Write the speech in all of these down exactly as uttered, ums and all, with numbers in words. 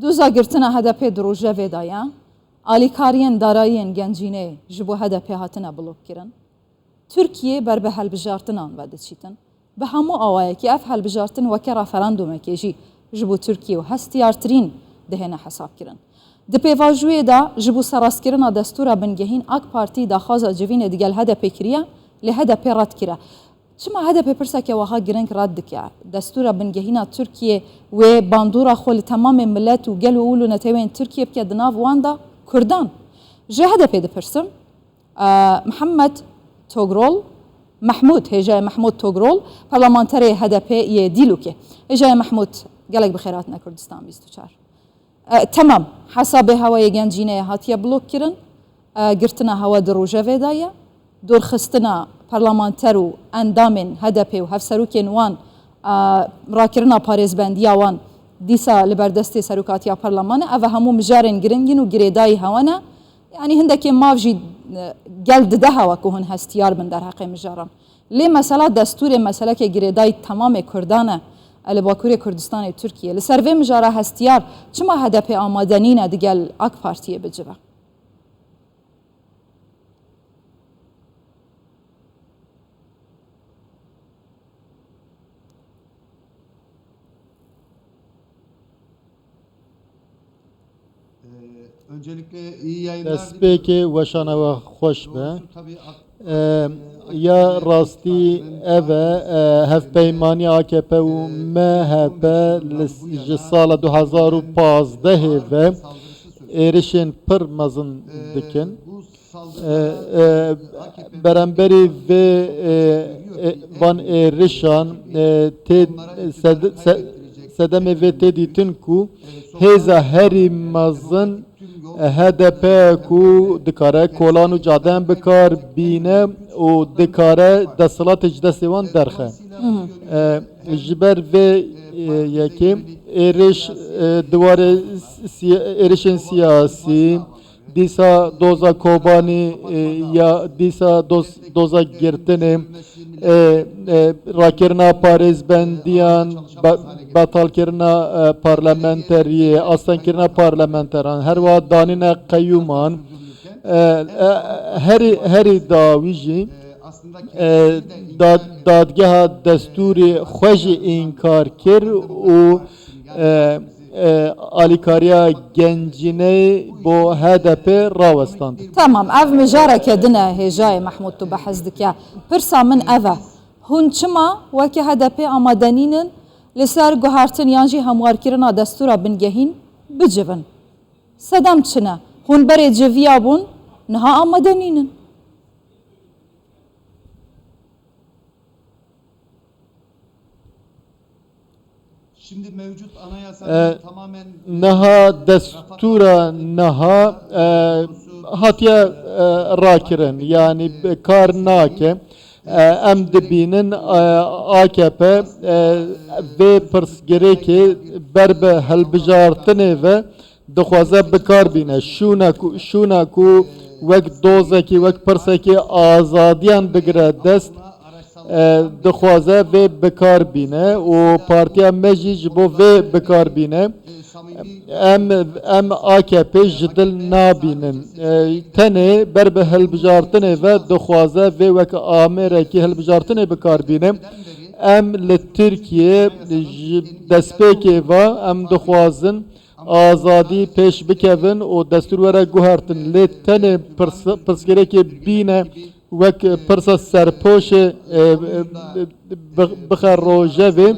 Doza girtina H D P di rojevê de ye. Alîkariyên darayiyên gencînê ji bo H D P hatine blokkirin. Tirkiye ber bi hilbijartinan ve diçîtin. Bi hemû awayekî ev hilbijartin weke referandûmekê jî ji bo Tirkiye û hestiyartirîn dihêne hesabkirin. Di pêvajoyê de ji bo serrastkirina destûra bingehîn AK Partî daxwaza civînê digel H D P kiriye, lê H D P red kire. Çima H D P pirseke wiha giring red dike? Destûra bingehîna Tirkiye wê bandora xwe li temamê milet û gel û ûl û neteweyên Tirkiye bike di nav wan de Kurdan. Ji H D P dipirsim, e, Mihemed Togrol, Mehmûd, hêjayê Mehmûd Togrol, parlamenterê H D P yê Dîlokê. Hêjayê Mehmûd, gelek bi xêr hatine Kurdistan bîst û çar. E, temam, hesabê hewa yê gencîneyê hatiye blokkirin. E, girtina hewa di rojevê de ye. Dorxistina parlamenter û endamên H D P û hevserokên wan, e, rakirina parêzbendiya wan dîsa li ber destê serokatiya parleman e. Ev hemû mijarên giring in û girêdayî hewa ne. Yanî hindekê mav jî, e, gel dide hewa ku hûn hestiyar bin derheqê mijaran. Lê mesela destûrê meseleke girêdayî temamê Kurdan e, e, li Bakurê Kurdistanê Tirkiye. Li ser vê mijara hestiyar çima H D P amade nîne digel AK Partiyê bicive? Destpêkê weşana we xweş be. E, ya rastî ev e, e, hevpeymaniya A K P û M H P li, ji sala du hezar û pazdehê ve êrişên pir mezin dikin. E, e, beramberî vê, e, e, van êrişan, e, tê, sed-, se-, sedemê vê tê dîtin ku hêza herî mezin, e, H D P ku dikare kolan û cadeyan bi kar bîne û dikare desthilatê ji destê wan derxe. E, ji ber vê, e, yekê êriş, e, di warê si-, êrişên siyasî, dîsa doza Kobanî, e, ya dîsa doz-, doza girtinê, e, e, rakirina parêzbendiyan, be-, betalkirina, e, parlamenteriyê, astengkirina parlamenteran, her wiha danîna qeyûman, e, e, herî, herî dawî jî, e, dad-, dadgeha destûrê xwe jî înkar kir û, e, e, alîkariya gencîneyê bo H D P rawestand. Tamam, ev mijareke din e hêjayê Mehmûd tu behs dike. Pirsa min ev e. Hûn çima weke H D P amade nînin li ser guhertin yan jî hemwarkirina destûra bingehîn bicivin? Sedem çi ne? Hûn berê civiya bûn, niha amade nînin. Şimdi mevcut anayasanın E, tamamen niha destûra niha, e, hatiye, e, rakirin. Yani kar nake. E, em dibînin, e, A K P, e, vê pirsgirêkê ber bi hilbijartinê ve dixwaze bi kar bîne. Şûna ku, şûna ku wek dozekî, wek pirsekî azadiyan bigire dest, e, dixwaze vê bi kar bîne û partiya me jî ji bo vê bi kar bîne. Em, em A K P ji dil nabînin. E, tenê ber bi hilbijartinê ve dixwaze vê wek amêrekî hilbijartinê bi kar bîne. Em li Tirkiye ji destpêkê ve em dixwazin azadî pêş bikevin û destûr were guhertin. Lê tenê pirs-, pirsgirêkê bîne wek pirsa serpoşê, e, e, bi-, bixe rojevê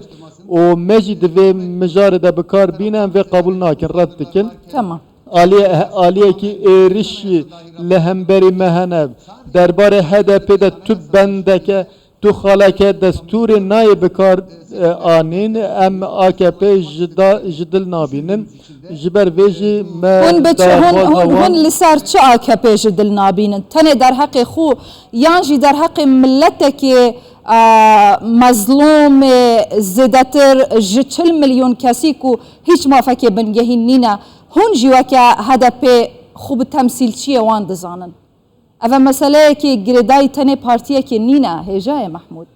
û me jî di vê mijarê de bi kar bîne, em vê qebûl nakin, red dikin. Tamam. Aliyê-, aliyekî êrişî li hemberî me hene. Derbarê H D P de tu bendeke, tu xaleke destûrê nayê bi kar, e, anîn, em A K P ji da-, ji dil nabînin. Ji ber vê jî me Hûn bi çi, hûn, daxwaza hûn, wan hûn li ser çi A K P ji dil nabînin? Tenê derheqê xwe yan jî derheqê miletekê, e, mezlûmê zêdetir ji çil milyon kesî ku hîç mafekê bingehîn nîne, hûn jî weke H D P xwe bi temsîlçiyê wan dizanin? Ev e meseleyekê girêdayî tenê partiyekê nîne, hêjayê Mehmûd.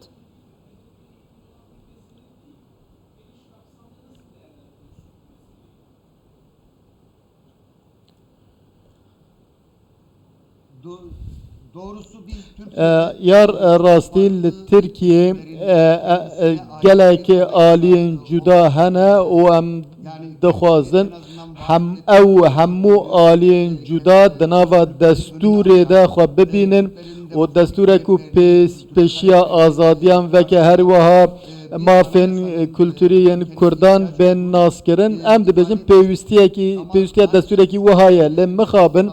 E, yar, e, rastî li Tirkiyê, e, e, e, gelekî aliyên cuda hene û em dixwazin hem ew hemû aliyên cuda di nava destûrê de xwe bibînin û destûrek ku pês-, pêşiya azadiyan veke, her wiha mafên, e, kulturî yên Kurdan bên naskirin. Em dibêjin pêwîstiyekî, pêwîstiya destûrekî wiha ye. Lê mixabin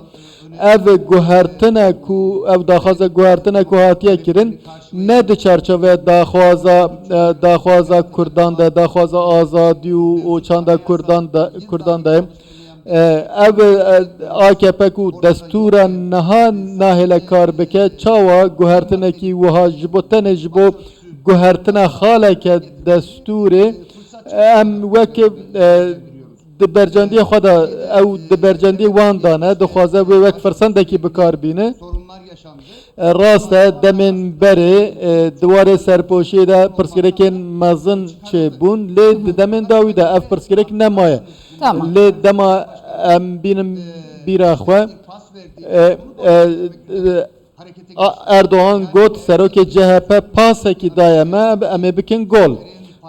ev guhertine ku, ev daxwaza guhertine ku hatiye kirin, ne di çarçoveya daxwaza, e, daxwaza Kurdan de, daxwaza azadî û, û çanda Kurdan de, Kurdan de. E, ev, e, A K P ku destûra niha nahêle kar bike, çawa guhertinekî wiha ji bo, tenê ji bo guhertina xaleke destûrê, em wek, e, di bercandiyê xwe de, ew di bercandiyê wan de ne, dixwaze wê wek firsendekî bi kar bîne. E, rast e, demên berê, e, di warê serpoşiyê de pirsgirêkên mezin çêbûn, lê di demên dawî de ev pirsgirêk nemaye. Tamam. Lê dema em bînin bîra xwe, e, e, e, A-, Erdogan got, serokê C H P pasekî daye me, em ê bikin gol.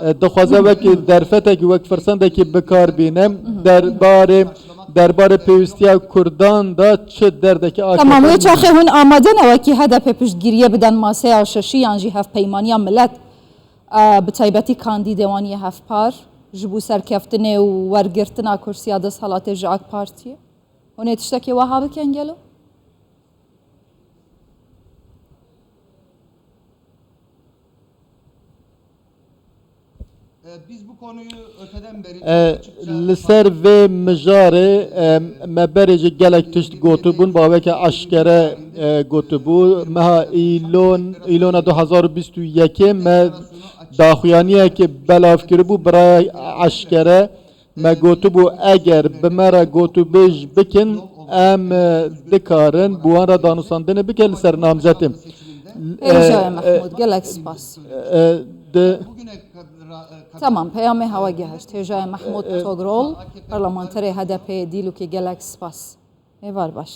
E, dixwaze wek derfetekî, wek firsendekî bi kar bîne. Derbarê, derbarê pêwîstiya Kurdan de çi derdekî A K P Tamam, wê çaxê hûn amade ne wekî H D P piştgiriyê biden maseya şeşî yan jî hevpeymaniya milet, e, bi taybetî kandîdê wan yê hevpar ji bo serkeftinê û wergirtina kursiya desthilatê ji AK Partiyê? Hûn ê tiştekê wiha bikin gelo? E, Li ser vê mijarê, e, me berê jî gelek tişt gotibûn, bi aweke eşkere, e, gotibû. Meha Îlon, Îlona du hezar û bîst û yekê me daxuyaniyekê belav kiribû, bi raya eşkere me gotibû, eger bi me re gotûbêj bikin, em, e, dikarin bi wan re danûstandinê bikin li ser namzetê. Hêja ye, e, Mehmûd, gelek spas. E, di Tamam, peyamê hewa gehişt. Hêja ye, Mehmûd Togrol, parlamenterê H D P'ê Dîlokê, gelek spas. Êvar baş.